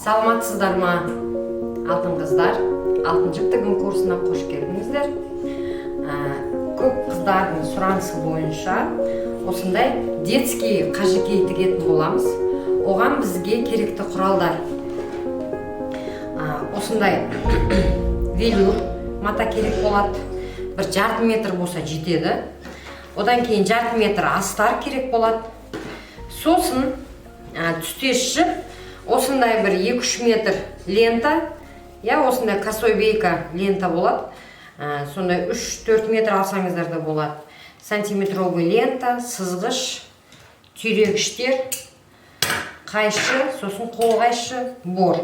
Саламатсыздар ма, алтын қыздар? Алтын жіп тігін курсына қош келдіңіздер. Көп қыздардың сұранысы бойынша осындай детский қажекей тігетін боламыз. Оған бізге керекті құралдар: осындай велюр мата керек болады, бір жарты метр болса жетеді. Одан кейін жарты метр астар керек болады. Сосын түстес жіп, осындай бір 2-3 метр лента, иә, осындай косой бейка лента болады. Сондай 3-4 метр алсаңыздар да болады. Сантиметровый лента, сызғыш, түйрегіштер, қайшы, сосын қол қайшы, бор.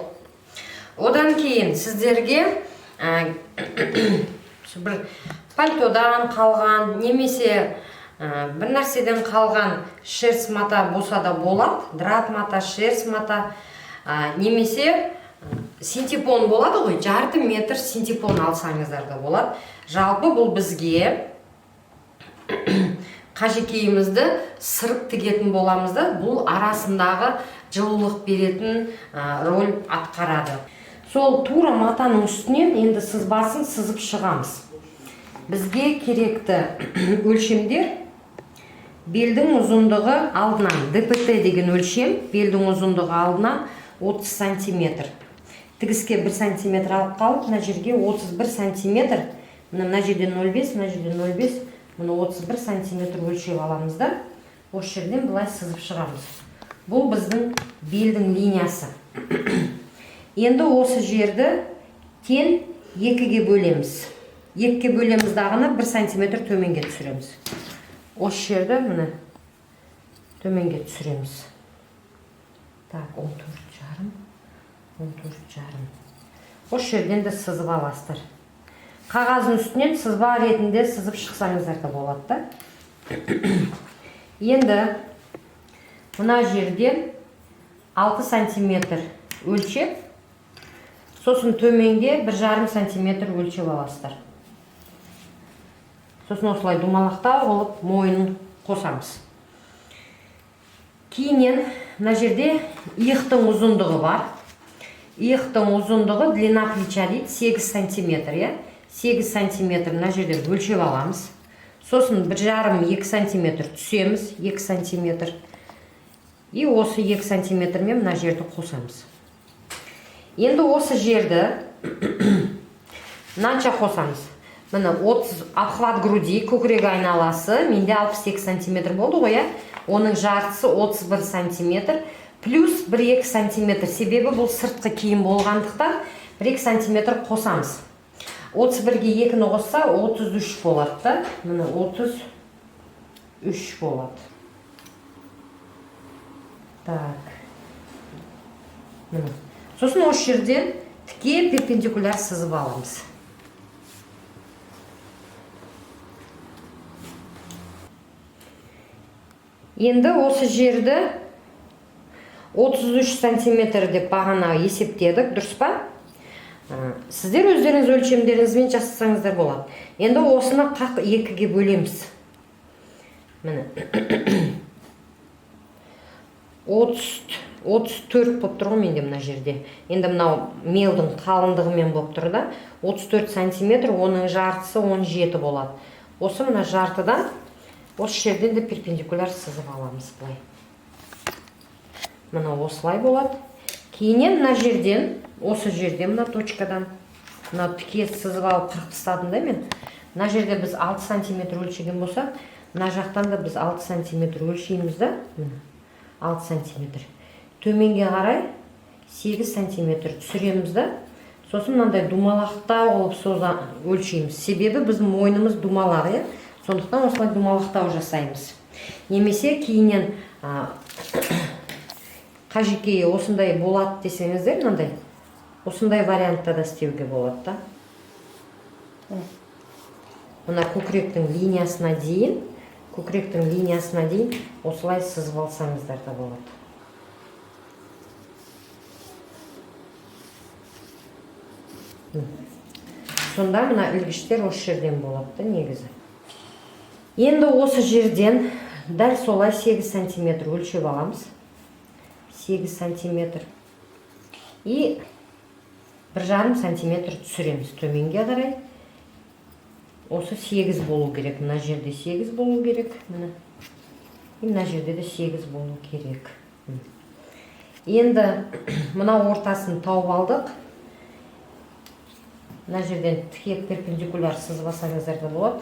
Одан кейін сіздерге бір пальтодан қалған немесе бір нәрседен қалған шерсть мата болса да болады, драп мата, шерсть мата, немесе синтепон болады ғой, жарты метр синтепон алсаңыздар да болады. Жалпы, бұл бізге қажекейімізді сырып тігетін боламыз да, бұл арасындағы жылулық беретін роль атқарады. Сол тура матаның үстінен енді сызбасын сызып шығамыз. Бізге керекті өлшемдер: белдің ұзындығы алдынан, ДПТ деген өлшем, белдің ұзындығы алдынан 30 сантиметр. Тігіске 1 сантиметр алып қалып, мына жерге 31 сантиметр. Мына жерде 0,5, мына жерде 0,5, мына 31 сантиметр өлшеп аламыз да, осы жерден былай сызып шығамыз. Бұл біздің белдің линиясы. Енді осы жерді тең екіге бөлеміз. Екіге бөлеміз дағыны, 1 сантиметр төменге түсіреміз. Осы жерді, міне, төменге түсіреміз. Так, 14,5, 14,5. Осы жерден де сызып аласыздар. Қағаздың үстінен сызба ретінде сызып шықсаңыздар да болады да. Енді мына жерден 6 сантиметр өлшеп, сосын төменге 1,5 сантиметр өлшеп аласыздар. Сосын осылай домалақтау қылып мойнын қосамыз. Кейіннен мына жерде иықтың ұзындығы бар. Иықтың ұзындығы, длина плеча дейді, 8 сантиметр, иә, 8 сантиметр. Мына жерден өлшеп аламыз. Сосын 1,5-2 сантиметр түсеміз, 2 сантиметр. И осы 2 сантиметрмен мына жерді қосамыз. Енді осы жерді мынанша қосамыз. Міне, 30, обхват груди, көкірек айналасы менде 62 сантиметр болды ғой, иә. Оның жартысы 31 сантиметр плюс 1-2 сантиметр, себебі бұл сыртқы киім болғандықтан, 1-2 сантиметр қосамыз. 31-ге 2-ні қосса, 33 болады да. Міне, 33 болады. Так, міне, сосын осы жерден тіке перпендикуляр сызып аламыз. Енді осы жерді 33 сантиметр деп бағана есептедік, дұрыс па? Сіздер өздеріңіз өлшемдеріңізбен жасасаңыздар болады. Енді осыны қақ екіге бөлеміз. Міне, 34 болып тұр ғой менде мына жерде. Енді мынау мелдің қалыңдығымен болып тұр да. 34 сантиметр, оның жартысы 17 болады. Осы мына жартыдан, осы жерден де перпендикуляр сызып аламыз былай. Мына осылай болады. Кейіннен мына жерден, осы жерден, мына точкадан, мына тіке сызып алып, қырып тастадым да мен. Мына жерде біз 6 сантиметр өлшеген болсақ, мына жақтан да біз 6 сантиметр өлшейміз да. Міне, 6 сантиметр. Төменге қарай 8 сантиметр түсіреміз да, сосын мынандай домалақтау қылып соза өлшейміз. Себебі біздің мойнымыз домалақ, иә, сондықтан осылай домалақтау жасаймыз. Немесе кейіннен қажекей осындай болады десеңіздер, мынандай, осындай вариантта да істеуге болады да. Мына көкіректің линиясына дейін, көкіректің линиясына дейін осылай сызып алсаңыздар да болады. Сонда мына ілгіштер осы жерден болады да негізі. Енді осы жерден дәл солай 8 сантиметр өлшеп аламыз. 8 сантиметр. И 1,5 сантиметр түсіреміз төменге қарай. Осы 8 болу керек. Мына жерде 8 болу керек. Міне. И мына жерде де 8 болу керек. Енді мына ортасын тауып алдық. Мына жерден тіке перпендикуляр сызып алсаңыздар да болады.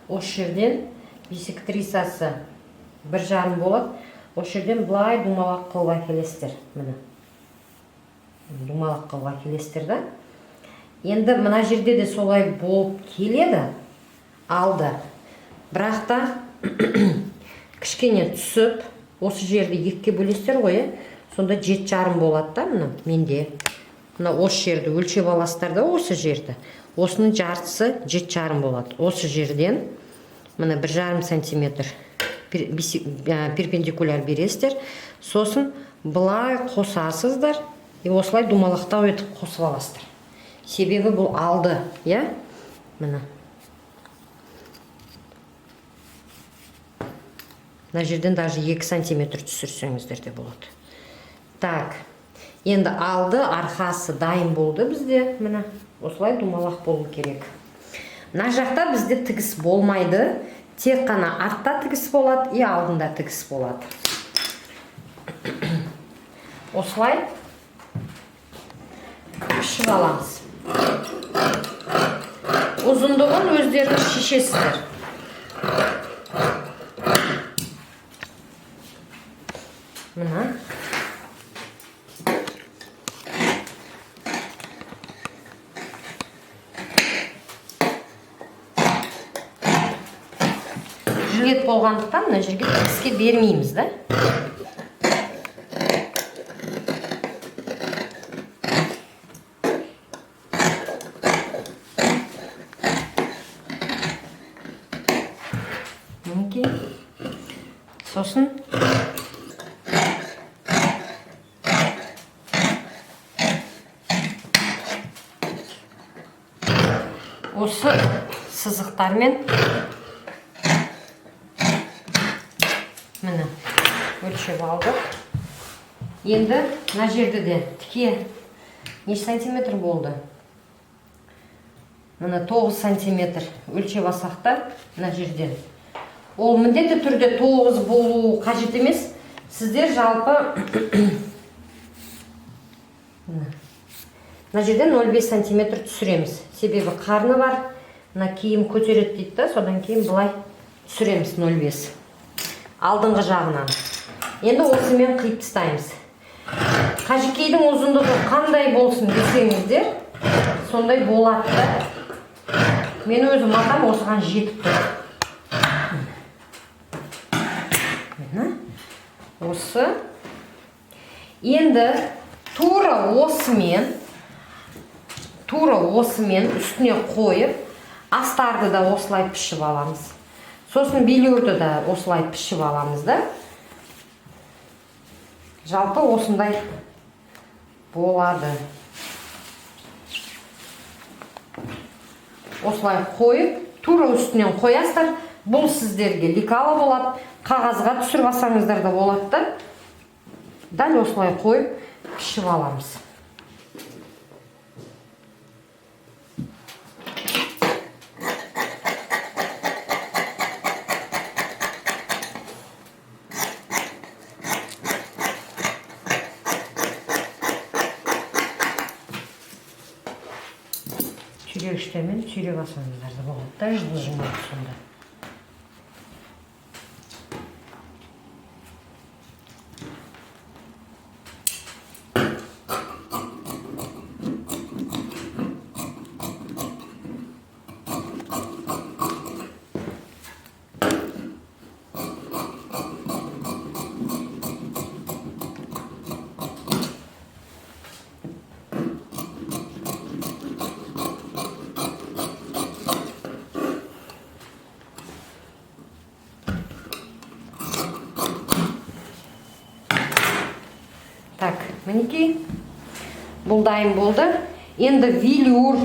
Осы жерден бисектрисасы 1,5 болады. Осы жерден былай домалақ қылып әкелесіздер. Міне. Домалақ қылып әкелесіздер да. Енді мына жерде де солай болып келеді алды. Бірақ та кішкене түсіп, осы жерді екіге бөлесіздер ғой, е? Сонда 7,5 болады да, мына менде. Мына осы жерді өлшеп аласыздар да, осы жерді. Осының жартысы 7,5 болады. Осы жерден мына 1,5 сантиметр перпендикуляр бересіздер. Сосын былай қосасыздар и осылай домалақтау етіп қосып аласыздар. Себебі бұл алды, иә? Міне. Мына жерден даже 2 сантиметр түсірсеңіздер де болады. Так, енді алды, арқасы дайын болды бізде. Міне, осылай домалақ болу керек. Мына жақта бізде тігіс болмайды. Тек қана артта тігіс болады и алдында тігіс болады. Осылай пішіп аламыз. Ұзындығын өздеріңіз шешесіздер. Мына. Жилет болғандықтан мына жерге тігіске бермейміз да. Мінекей. Сосын осы сызықтармен міне өлшеп алдық. Енді мына жерде де тіке неше сантиметр болды? Міне 9 сантиметр өлшеп алсақ та мына жерден. Ол міндетті түрде 9 болу қажет емес. Сіздер жалпы мына жерден 0,5 сантиметр түсіреміз. Себебі қарны бар, мына киім көтереді дейді да, содан кейін былай түсіреміз 0,5. Алдыңғы жағынан. Енді осымен қиып тастаймыз. Қажекейдің ұзындығы қандай болсын десеңіздер, сондай болады да. Мен өзім матам осыған жетіп тұр. Міне. Осы. Енді тура осымен үстіне қойып, астарды да осылай пішіп аламыз. Сосын белюрді да осылай пішіп аламыз да. Жалпы осындай болады. Осылай қойып, тура үстінен қоясыздар. Бұл сіздерге лекало болады. Қағазға түсіріп алсаңыздар да болады да. Дәл осылай қойып пішіп аламыз. Түйрегіштермен түйреп алсаңыздар да болады да, жылжымайды сонда. Так, мінекей, бұл дайын болды. Енді велюр,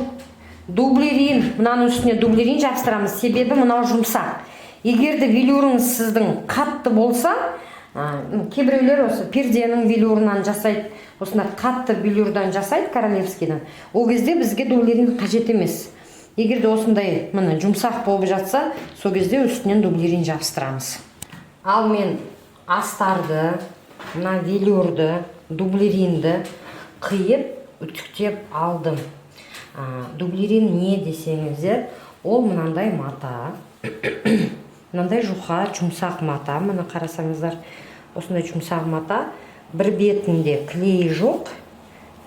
дублерин, мынаның үстіне дублерин жабыстырамыз, себебі мынау жұмсақ. Егер де велюріңіз сіздің қатты болса, кейбіреулер осы перденің велюрынан жасайды, Осындай қатты велюрдан жасайды, королевскийден. Ол кезде бізге дублерин қажет емес. Егер де осындай міне жұмсақ болып жатса, сол кезде үстінен дублерин жабыстырамыз. Ал мен астарды, мына велюрді, дублеринді қиып, үтіктеп алдым. Дублерин не десеңіздер, ол мынандай мата, мынандай жұқа, жұмсақ мата. Міне қарасаңыздар, осындай жұмсақ мата. Бір бетінде клейі жоқ,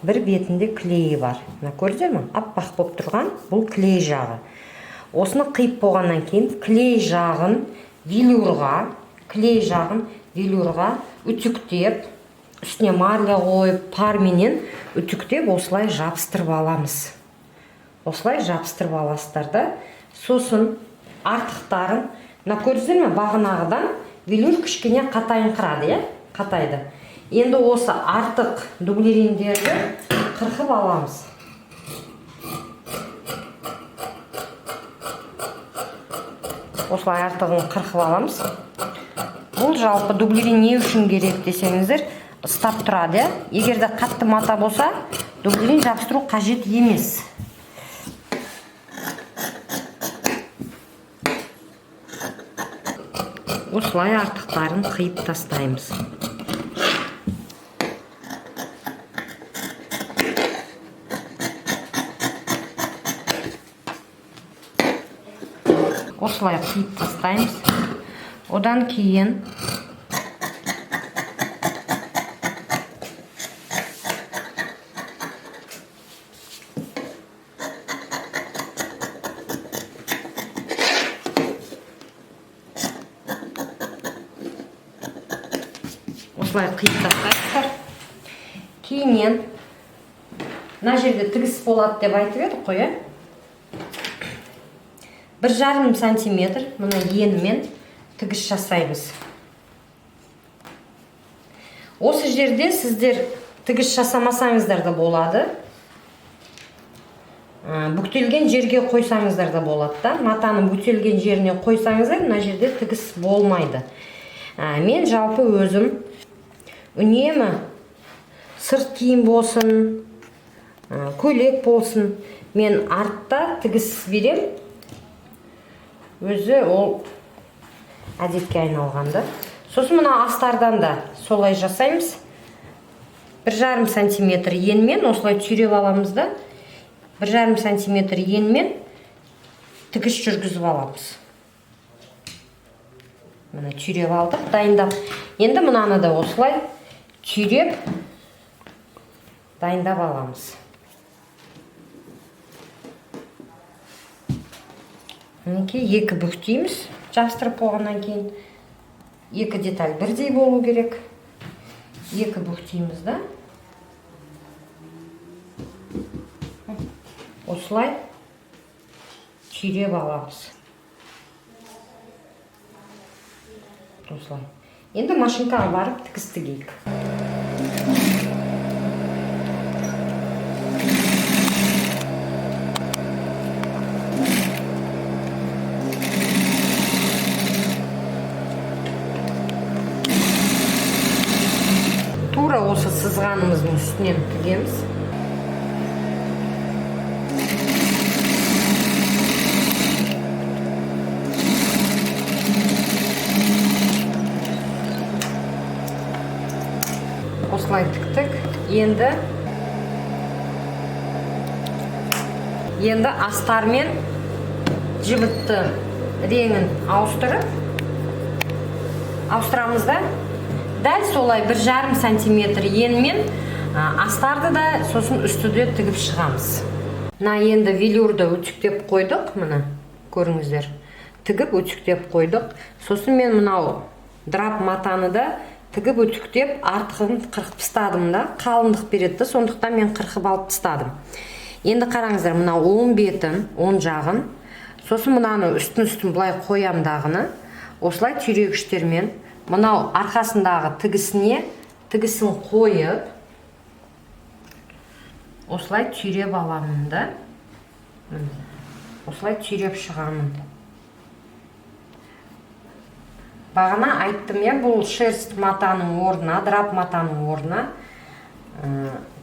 бір бетінде клейі бар. Мына көрдіңдер ме? Аппақ болып тұрған бұл клей жағы. Осыны қиып болғаннан кейін клей жағын велюрға үтіктеп, үстіне марля қойып, парменен үтіктеп осылай жабыстырып аламыз. Осылай жабыстырып аласыздар да, сосын артықтарын, мына көрдіңіздер ме, бағанағыдан велюр кішкене қатайыңқырады, иә, қатайды. Енді осы артық дублериндерді қырқып аламыз. Осылай артығын қырқып аламыз. Бұл жалпы дублерин не үшін керек десеңіздер, ұстап тұрады, иә. Егер де қатты мата болса, дублерин жабыстыру қажет емес. Осылай артықтарын қиып тастаймыз. Осылай қиып тастаймыз. Одан кейін осылай қиып тастайсыздар. Кейіннен мына жерде тігіс болады деп айтып едік қой, ә? 1,5 сантиметр мына енімен тігіс жасаймыз. Осы жерде сіздер тігіс жасамасаңыздар да болады. Бүктелген жерге қойсаңыздар да болады да. Матаны бүктелген жеріне қойсаңыздар, мына жерде тігіс болмайды. Мен жалпы өзім үнемі сырт киім болсын, көйлек болсын, мен артта тігіс берем. Өзі ол әдетке айналғанды. Сосын мына астардан да солай жасаймыз. 1,5 сантиметр енмен осылай түйреп аламыз да, 1,5 сантиметр енмен тігіс жүргізіп аламыз. Міне түйреп алдық, дайындап. Енді мынаны да осылай түйреп дайындап аламыз. Мінекей екі бүктейміз, жабыстырып болғаннан кейін. Екі деталь бірдей болу керек. Екі бүктейміз да. Осылай түйреп аламыз. Осылай. Енді машинкаға барып тігіс тігейік. Тура осы сызғанымыздың үстінен тігеміз. Осылай тіктік. Енді астармен жібітті реңін ауыстырамыз да, дәл солай 1,5 сантиметр енмен, астарды да сосын үстіде тігіп шығамыз. Мына енді велюрді үтіктеп қойдық, міне көріңіздер. Тігіп үтіктеп қойдық. Сосын мен мынау драп матаны да тігіп үтіктеп артығын қырқып тастадым да, қалыңдық береді да, сондықтан мен қырқып алып тастадым. Енді қараңыздар, мынау оң бетін, оң жағын, сосын мынаны үстін-үстін былай қоям дағыны, осылай түйрегіштермен мынау арқасындағы тігісіне тігісін қойып, осылай түйреп аламын да. Міне, осылай түйреп шығамын. Бағана айттым, иә, бұл шерсть матаның орнына, драп матаның орнына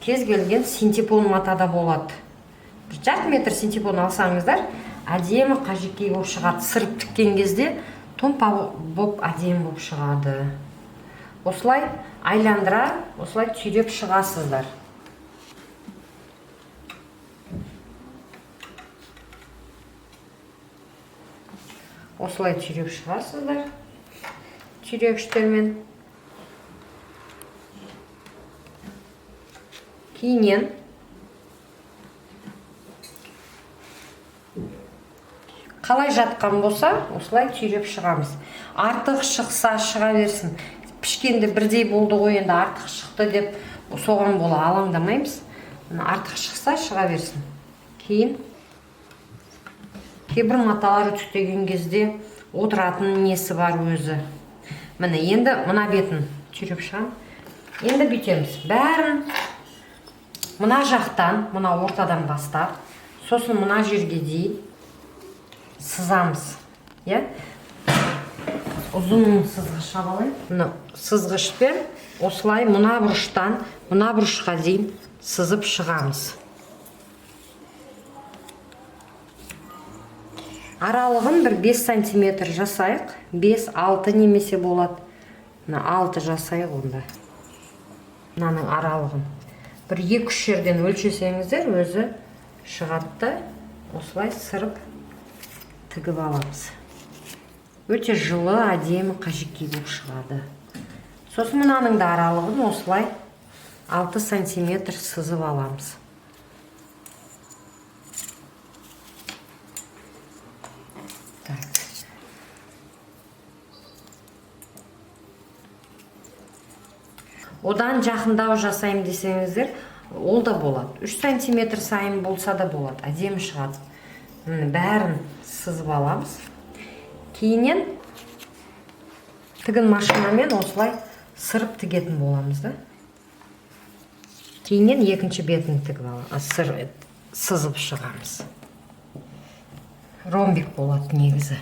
Кез келген синтепон матада болады. Бір жарты метр синтепон алсаңыздар, әдемі қажекей болып шығады. Сырып тіккен кезде томпа болып әдемі болып шығады. Осылай айландыра, осылай түйреп шығасыздар. Осылай түйреп шығасыздар түйрегіштермен. Кейіннен қалай жатқан болса, осылай түйреп шығамыз. Артық шықса шыға берсін. Пішкенде бірдей болды ғой, енді артық шықты деп соған бола алаңдамаймыз. Артық шықса шыға берсін. Кейін кейбір маталар үтіктеген кезде отыратын несі бар өзі. Міне, енді мына бетін түйреп шығамын. Енді бүйтеміз. Бәрін мына жақтан, мына ортадан бастап, сосын мына жерге дейін сызамыз. Иә? Ұзын сызғыш алайын. Мына сызғышпен осылай мына бұрыштан мына бұрышқа дейін сызып шығамыз. Аралығын бір 5 сантиметр жасайық. 5-6 немесе болады. Мына 6 жасайық онда. Мынаның аралығын. Бір 2-3 жерден өлшесеңіздер, өзі шығады да, осылай сырып тігіп аламыз. Өте жылы, әдемі қажекей болып шығады. Сосын мынаның да аралығын осылай 6 сантиметр сызып аламыз. Так. Одан жақындау жасаймын десеңіздер, ол да болады. 3 сантиметр сайын болса да болады. Әдемі шығады. Міне, бәрін сызып аламыз. Кейіннен тігін машинамен осылай сырып тігетін боламыз да. Кейіннен екінші бетін тігіп аламыз, сызып шығамыз. Ромбик болады негізі.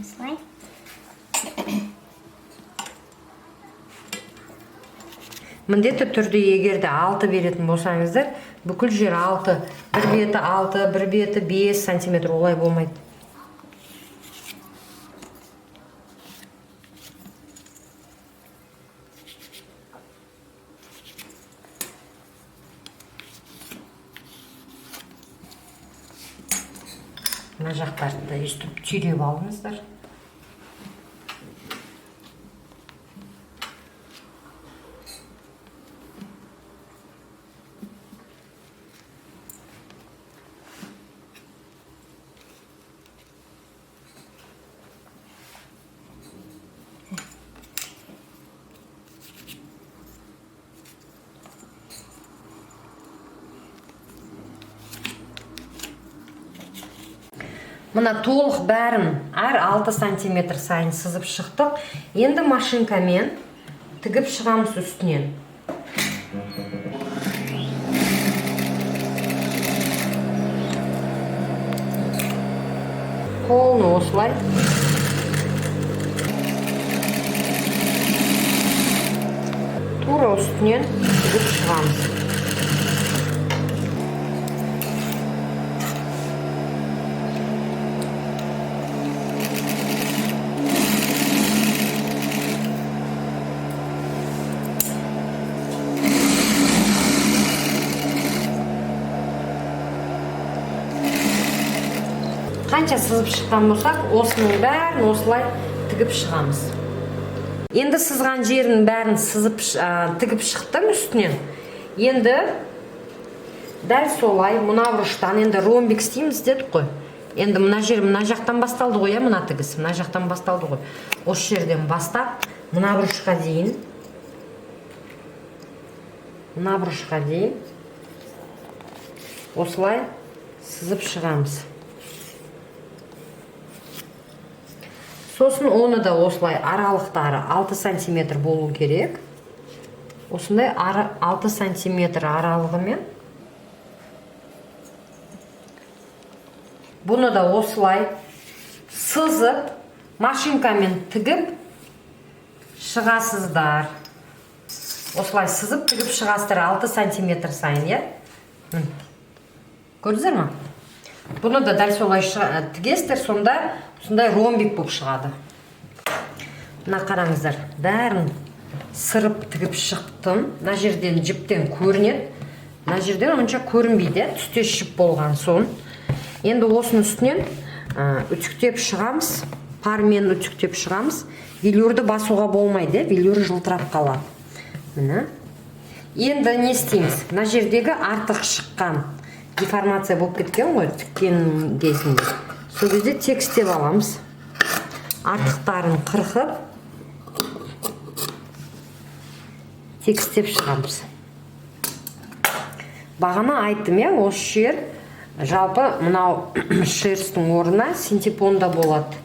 Осылай. Міндетті түрде егер де 6 беретін болсаңыздар, бүкіл жер 6, бір беті 6, бір беті 5 сантиметр, олай болмайды. Мына жақтарды да өйстіп түйреп алыңыздар. Мына толық бәрін әр 6 сантиметр сайын сызып шықтық. Енді машинкамен тігіп шығамыз үстінен. Қолын осылай. Тура үстінен тігіп шығамыз. Қанша сызып шыққан болсақ, осының бәрін осылай тігіп шығамыз. Енді сызған жерінің бәрін тігіп шықтым үстінен. Енді дәл солай мына бұрыштан енді ромбик істейміз дедік қой. Енді мына жер мына жақтан басталды ғой, мына тігіс мына жақтан басталды ғой. Осы жерден бастап мына бұрышқа дейін, мына бұрышқа дейін осылай сызып шығамыз. Сосын оны да осылай аралықтары 6 сантиметр болу керек. Осындай 6 сантиметр аралығымен. Бұны да осылай сызып, машинкамен тігіп шығасыздар. Осылай сызып тігіп шығасыздар 6 сантиметр сайын, иә? Көрдіңіздер ма? Бұны да дәл солай тігесіздер, сонда сондай ромбик болып шығады. Мына қараңыздар, бәрін сырып тігіп шықтым. Мына жерден жіптен көрінеді, мына жерден онша көрінбейді, иә, түстес жіп болған соң. Енді осының үстінен үтіктеп шығамыз, пармен үтіктеп шығамыз. Велюрді басуға болмайды, иә, велюр жылтырап қалады. Міне. Енді не істейміз? Мына жердегі артық шыққан деформация болып кеткен ғой тіккен кезінде. Сол кезде текстеп аламыз. Артықтарын қырқып текстеп шығамыз. Бағана айттым, иә, осы жер жалпы мынау шерстің орнына синтепон да болады.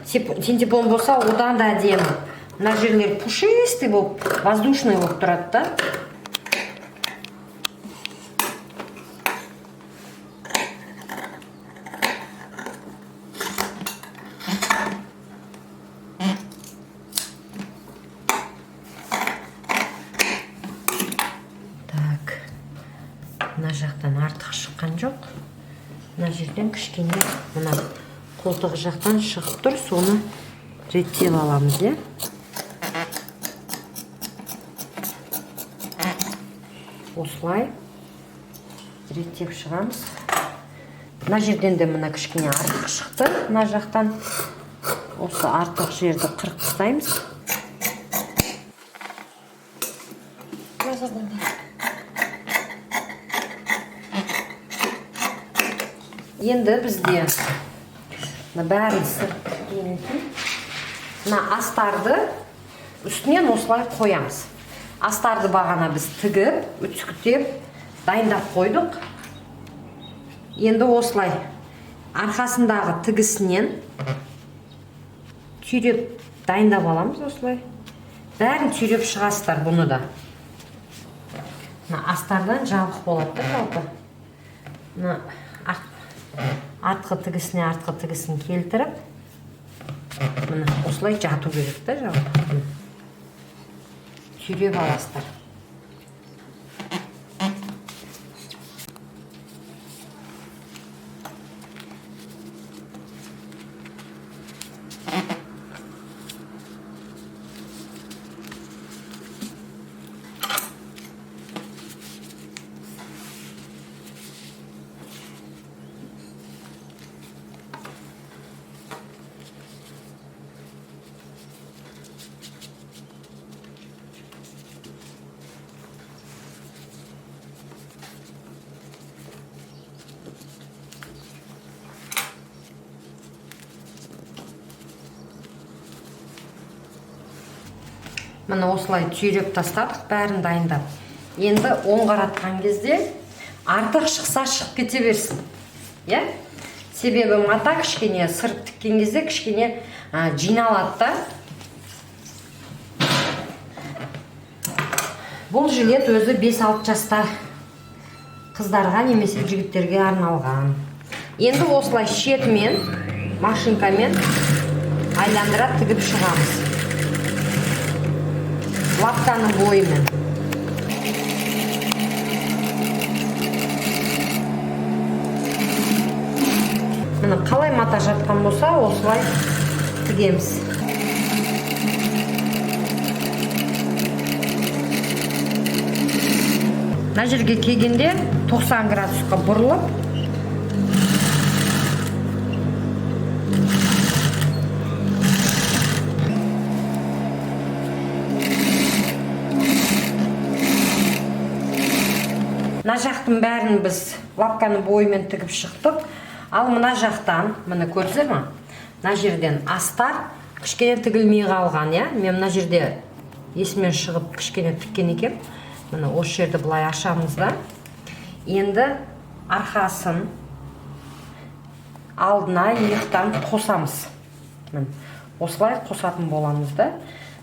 Синтепон болса одан да әдемі. Мына жерлер пушистый болып, воздушный болып тұрады да. Так, мына жақтан артық шыққан жоқ. Мына жерден кішкене мына қолтығы жақтан шығып тұр, соны реттеп аламыз, иә. Осылай реттеп шығамыз. Мына жерден де мына кішкене артық шықты, мына жақтан осы артық жерді қырып тастаймыз. Енді бізде мына бәрін сырып біткеннен кейін мына астарды үстінен осылай қоямыз. Астарды бағана біз тігіп, үтіктеп, дайындап қойдық. Енді осылай арқасындағы тігісінен түйреп дайындап аламыз осылай. Бәрін түйреп шығасыздар бұны да. Мына астардан жабық болады да жалпы. Мына артқы тігісіне артқы тігісін келтіріп, міне осылай жату керек та жалпы. Түйреп аласыздар. Міне осылай түйреп тастадық, бәрін дайындап. Енді оң қаратқан кезде артық шықса шығып кете берсін. Иә? Себебі мата кішкене сырып тіккен кезде кішкене жиналады да. Бұл жилет өзі 5-6 жаста қыздарға немесе жігіттерге арналған. Енді осылай шетімен, машинкамен айландыра тігіп шығамыз. Лаптаның бойымен. Міне қалай мата жатқан болса, осылай тігеміз. Мына жерге келгенде 90 градусқа бұрылып, мына жақтың бәрін біз лапканың бойымен тігіп шықтық. Ал мына жақтан, міне көрдіңіздер ма? Мына жерден астар кішкене тігілмей қалған, иә? Мен мына жерде есімнен шығып кішкене тіккен екем. Міне осы жерді былай ашамыз да. Енді арқасын алдына иықтан қосамыз. Міне осылай қосатын боламыз да.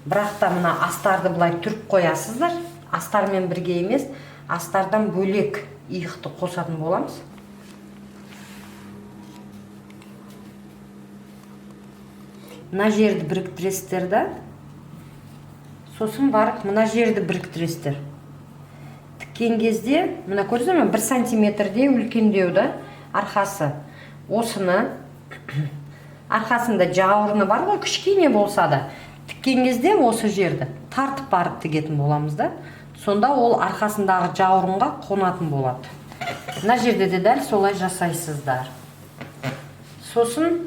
Бірақ та мына астарды былай түріп қоясыздар. Астармен бірге емес, астардан бөлек иықты қосатын боламыз. Мына жерді біріктіресіздер да, Сосын барып мына жерді біріктіресіздер. Тіккен кезде, мына көрдіңіздер ме, 1 сантиметрде үлкендеу да арқасы. Осыны арқасында жауырыны бар ғой, кішкене болса да, тіккен кезде осы жерді тартып барып тігетін боламыз да. Сонда ол арқасындағы жауырынға қонатын болады. Мына жерде де дәл солай жасайсыздар. Сосын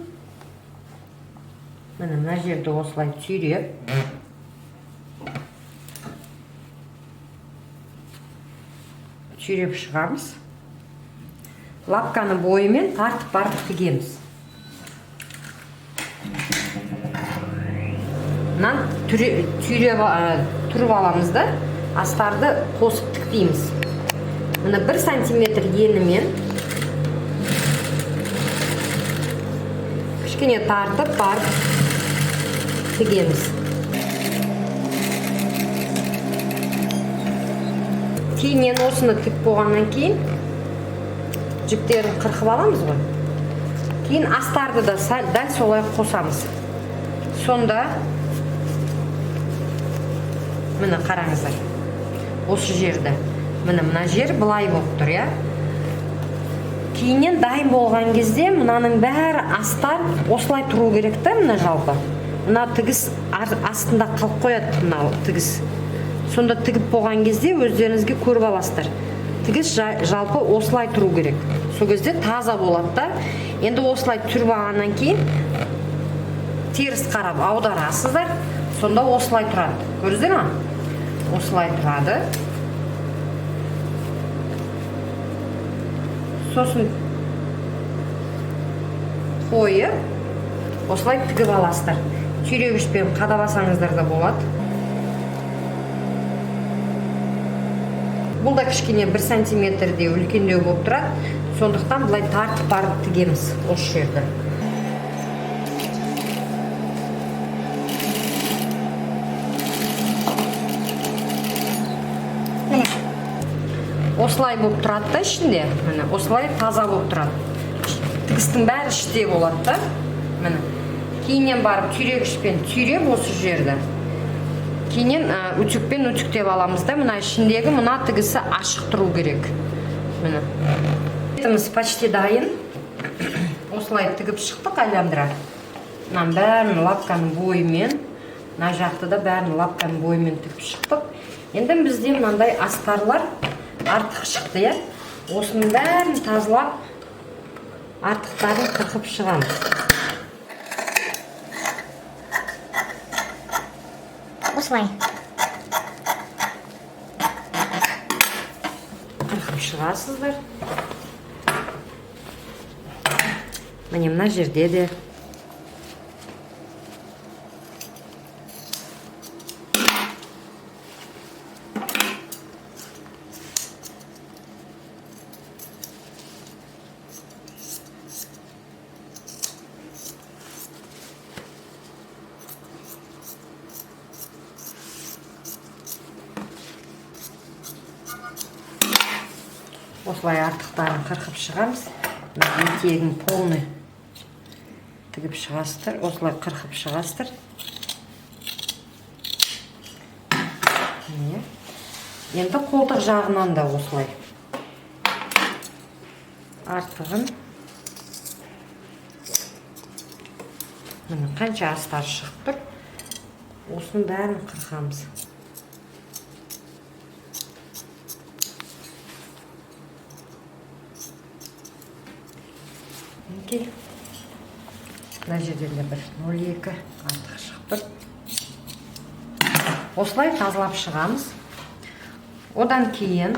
міне мына жерді осылай түйреп, түйреп шығамыз. Лапканы бойымен тартып барып тігеміз. Мынаны түйреп, түріп аламыз да, астарды қосып тіктейміз. Міне 1 сантиметр енімен кішкене тартып барып тігеміз. Кейіннен осыны тігіп болғаннан кейін жіптерін қырқып аламыз ғой. Кейін астарды да дәл солай қосамыз. Сонда міне қараңыздар. Осы жерді. Міне мына жер былай болып тұр, иә? Кейіннен дайын болған кезде мынаның бәрі астар осылай тұру керек та, мына жалпы. Мына тігіс астында қалып қояды мынау тігіс. Сонда тігіп болған кезде өздеріңізге көріп аласыздар. Тігіс жалпы осылай тұру керек. Сол кезде таза болады да. Енді осылай түріп алғаннан кейін теріс қарап аударасыздар. Сонда осылай тұрады. Көрдіңіздер ме? Осылай тұрады. Сосын қойып осылай тігіп аласыздар. Түйрегішпен қадап алсаңыздар да болады. Бұл да кішкене 1 сантиметрдей үлкендеу болып тұрады. Сондықтан былай тартып барып тігеміз осы жерді. Міне. Осылай болып тұрады да ішінде. Міне, осылай таза болып тұрады. Тігістің бәрі іште болады да. Міне. Кейіннен барып түйрегішпен түйреп осы жерді. Кейіннен үтікпен үтіктеп аламыз да, мына ішіндегі мына тігісі ашық тұру керек. Міне. Етіміз почти дайын. Осылай тігіп шықтық айландыра. Мынаның бәрін лапканың бойымен, мына жақты да бәрін лапканың бойымен тігіп шықтық. Енді бізде мынандай астарлар артық шықты, иә? Осының бәрін тазалап, артықтарын қырқып шығамыз. Осылай. Қырқып шығасыздар. Міне мына жерде де. Осылай артықтарын қырқып шығамыз. Мына етегін полный тігіп шығасыздар. Осылай қырқып шығасыздар. Міне. Енді қолтық жағынан да осылай артығын. Міне қанша астар шығып тұр. Осының бәрін қырқамыз. Мінекей. Мына жерден де бір нөл екі артық шығып тұр. Осылай тазалап шығамыз. Одан кейін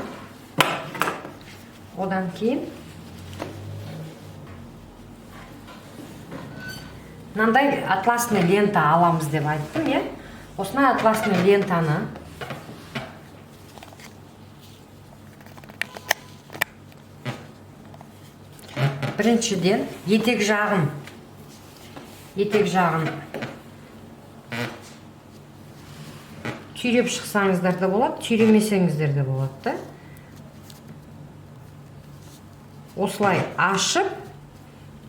мынандай атласный лента аламыз деп айттым, иә? Осындай атласный лентаны біріншіден етек жағын түйреп шықсаңыздар да болады, түйремесеңіздер де болады да. Осылай ашып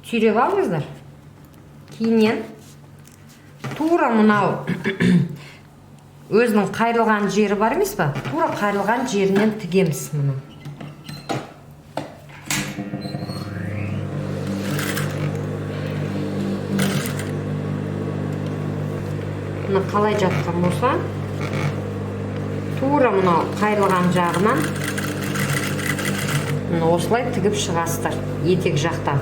түйреп алыңыздар. Кейіннен тура мынау Өзінің қайырылған жері бар емес па? Тура қайырылған жерінен тігеміз мұны. Мына қалай жатқан болса, тура мынау қайырылған жағынан мына осылай тігіп шығасыздар етек жақтан.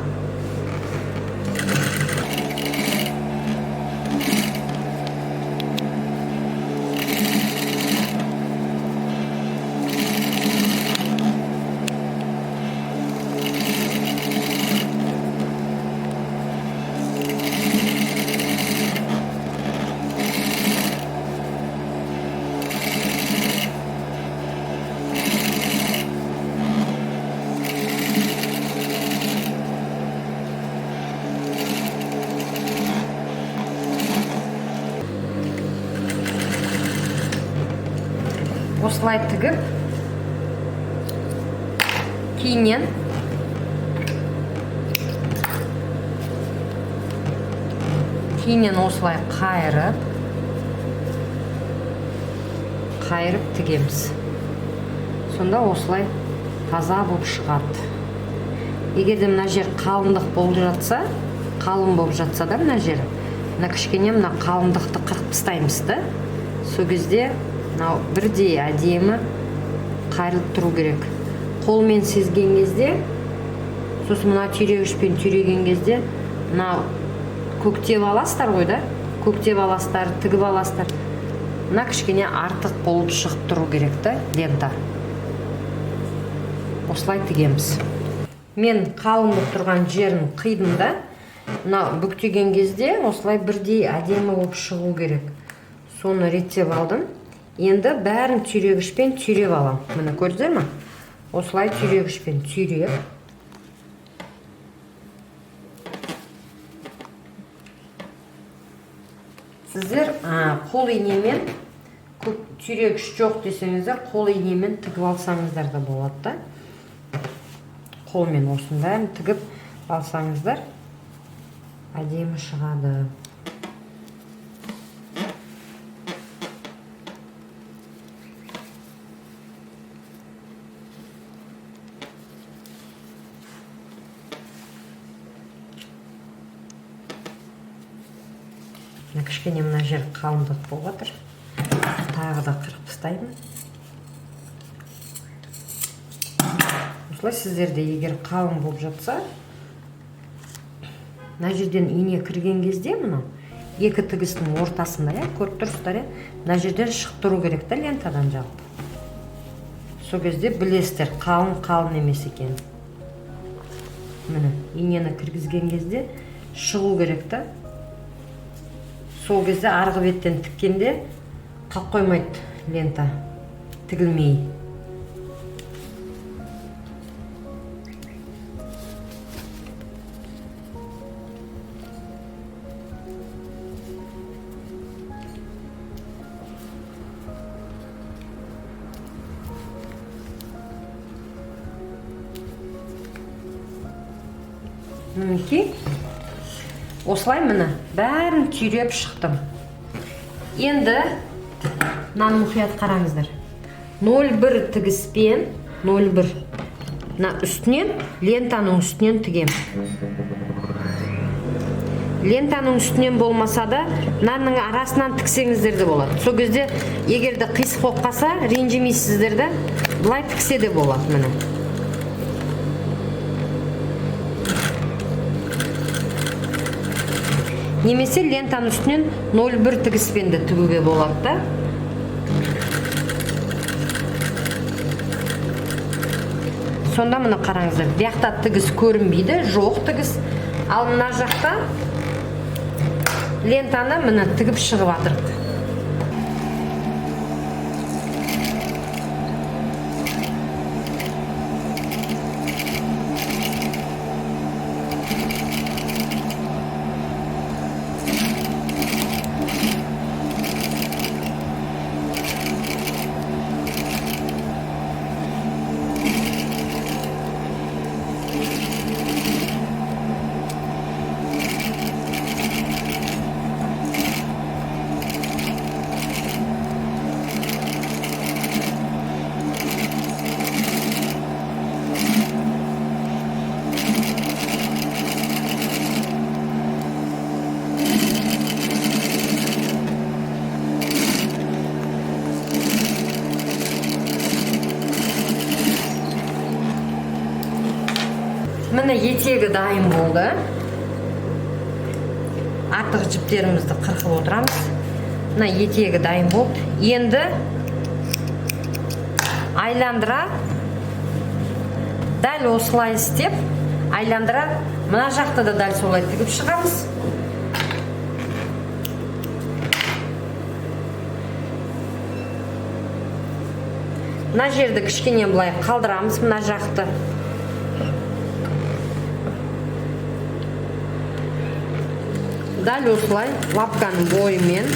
Осылай тігіп, кейіннен осылай қайырып тігеміз. Сонда осылай таза болып шығады. Егер де мына жер қалыңдық болып жатса, қалың болып жатса да мына жер, мына кішкене мына қалыңдықты қырқып тастаймыз да. Сол кезде мынау бірдей әдемі қайырылып тұру керек. Қолмен сезген кезде, сосын мына түйрегішпен түйреген кезде мынау көктеп аласыздар ғой да, көктеп аласыздар, тігіп аласыздар. Мына кішкене артық болып шығып тұру керек та лента. Осылай тігеміз. Мен қалың болып тұрған жерін қидым да, мына бүктеген кезде осылай бірдей әдемі болып шығу керек. Соны реттеп алдым. Енді бәрін түйрегішпен түйреп алам. Міне көрдіңіздер ме? Осылай түйрегішпен түйреп. Сіздер, қол инемен, көп түйрегіш жоқ десеңіздер, қол инемен тігіп алсаңыздар да болады да. Қолмен осының бәрін тігіп алсаңыздар әдемі шығады. Мына кішкене мына жер қалыңдық болып жатыр. Тағы да қырып тастаймын. Осылай сіздерде егер қалың болып жатса, мына жерден ине кірген кезде мынау екі тігістің ортасында, иә, көріп тұрсыздар, иә, мына жерден шығып тұру керек та лентадан жалпы. Сол кезде білесіздер, қалың қалың емес екен. Міне, инені кіргізген кезде шығу керек та. Сол кезде арғы беттен тіккенде қалып қоймайды лента, тігілмей. Мінекей, осылай міне бәрін түйреп шықтым. Енді мынаны мұқият қараңыздар. 0,1 тігіспен, 0,1 мына үстінен, лентаның үстінен тігемін. Лентаның үстінен болмаса да, мынаның арасынан тіксеңіздер де болады. Сол кезде егер де қисық болып қалса, ренжімейсіздер де, былай тіксе де болады міне. Немесе лентаның үстінен 0,1 тігіспен де тігуге болады да. Сонда мына қараңыздар, бұл жақта тігіс көрінбейді, жоқ тігіс. Ал мына жақта лентаны міне тігіп шығып жатырық. Міне, етегі дайын болды. Артық жіптерімізді қырқып отырамыз. Мына етегі дайын болды. Енді айландыра дәл осылай істеп, айландыра мына жақты да дәл солай тігіп шығамыз. Мына жерді кішкене былай қалдырамыз, мына жақты. Дәл осылай лапканың бойымен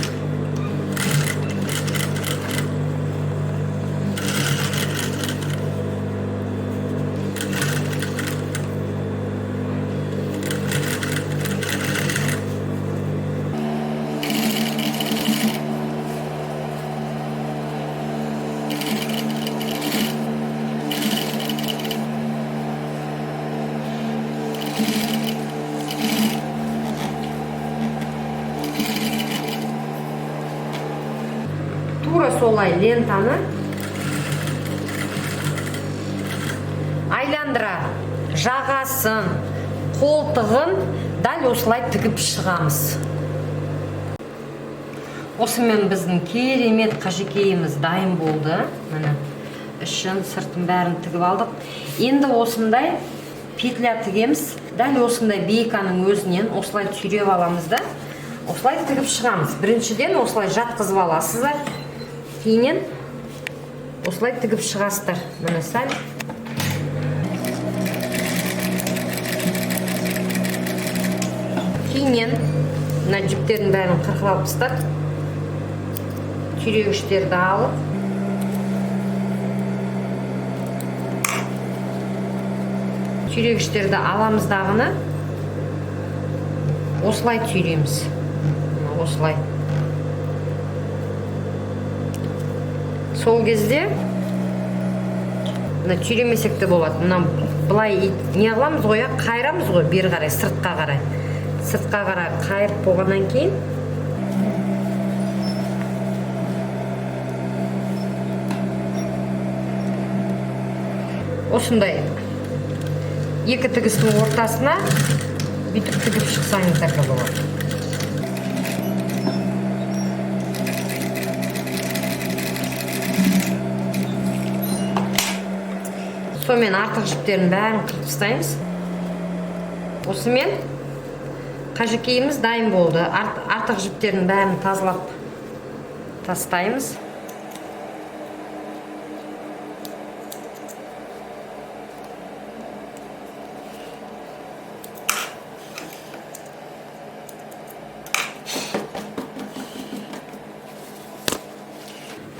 тура солай лентаны айландыра жағасын, қолтығын дәл осылай тігіп шығамыз. Осымен біздің керемет қажекейіміз дайын болды. Міне, ішін, сыртын бәрін тігіп алдық. Енді осындай петля тігеміз. Дәл осындай бейканың өзінен осылай түйреп аламыз да, осылай тігіп шығамыз. Біріншіден осылай жатқызып аласыздар. Кейіннен осылай тігіп шығасыздар. Міне сәл. Кейіннен мына жіптердің бәрін қырқып алып тастап, түйрегіштерді алып, түйрегіштерді аламыз дағыны осылай түйреміз. Мына осылай. Сол кезде мына түйремесек те болады. Мына былай не қыламыз ғой, қайырамыз ғой бері қарай, сыртқа қарай. Сыртқа қарай қайырып болғаннан кейін осындай екі тігістің ортасына бүйтіп тігіп шықсаңыздар да болады. Сонымен артық жіптердің бәрін қырып тастаймыз. Осымен қажекейіміз дайын болды. Артық жіптердің бәрін тазалап тастаймыз.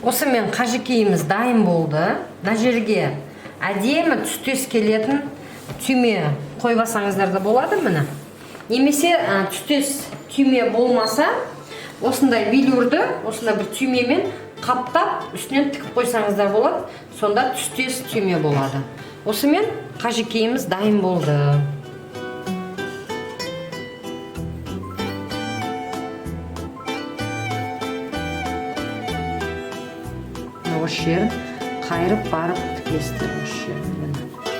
Осымен қажекейіміз дайын болды. Мына жерге әдемі түстес келетін түйме қойбасаңыздар да болады міне. Немесе түстес түйме болмаса, осындай велюрді, осындай бір түймемен қаптап үстінен тігіп қойсаңыздар болады. Сонда түстес түйме болады. Осымен қажекейіміз дайын болды. Осы жерін қайырып барып тігесіздер, осы жерін, міне.